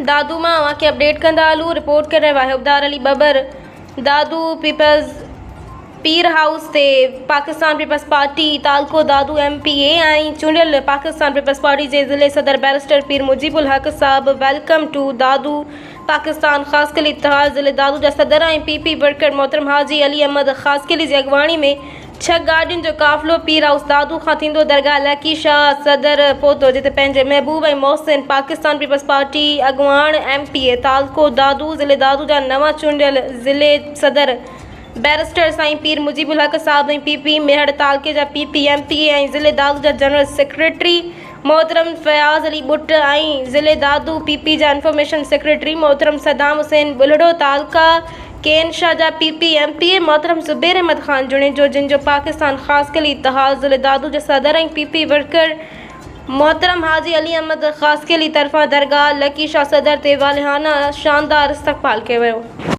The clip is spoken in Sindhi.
دادو مان اوهان کي اپڊيٽ ڪندا هلون رپورٽ ڪري رهيو آهي عبدار علي ٻٻر دادو پيپلز پير هائوس تي پاڪستان پيپلز پارٽي تعلقو دادو ايم پي اي ۽ چونڊيل پاڪستان پيپلز پارٽي جي ضلعي صدر بئريسٽر پير مجيب الحق صاحب welcome to Dadu Pakistan Khaskheli اتحاد ضلعي دادو جا صدر ۽ پي پي ورڪر محترم حاجي علي احمد خاصخيلي جي اڳواڻي ۾ ڇهه گاڏين جو قافلو پير هائوس دادو کان ٿيندو درگاهه لڪي شاهه صدر پهتو جتي پنهنجي محبوب ۽ محسن پاڪستان پيپلز پارٽي اڳواڻ ايم پي اي تعلقو دادو ضلعي دادو جا نوان چونڊيل ضلعي صدر بئريسٽر سائين پير مجيب الحق صاحب ۽ پي پي ميهڙ تعلقي جا پي پي ايم پي اي ۽ ضلعي دادو جا جنرل سيڪريٽري محترم فياض علي ٻٽ ۽ ضلعي دادو پي پي جا انفارميشن سيڪريٽري محترم صدام حسين ٻلهڙو تعلقه ڪين شاهه جا پي پي ايم پي اي محترم زبير احمد خان جوڻيجو جن جو پاڪستان خاصخيلي اتحاد ضلعي دادو جي صدر ۽ پي پي ورڪر محترم حاجي علي احمد خاصخيلي طرفان درگاهه لڪي شاهه صدر تي والهانه شاندار استقبال ڪيو ويو.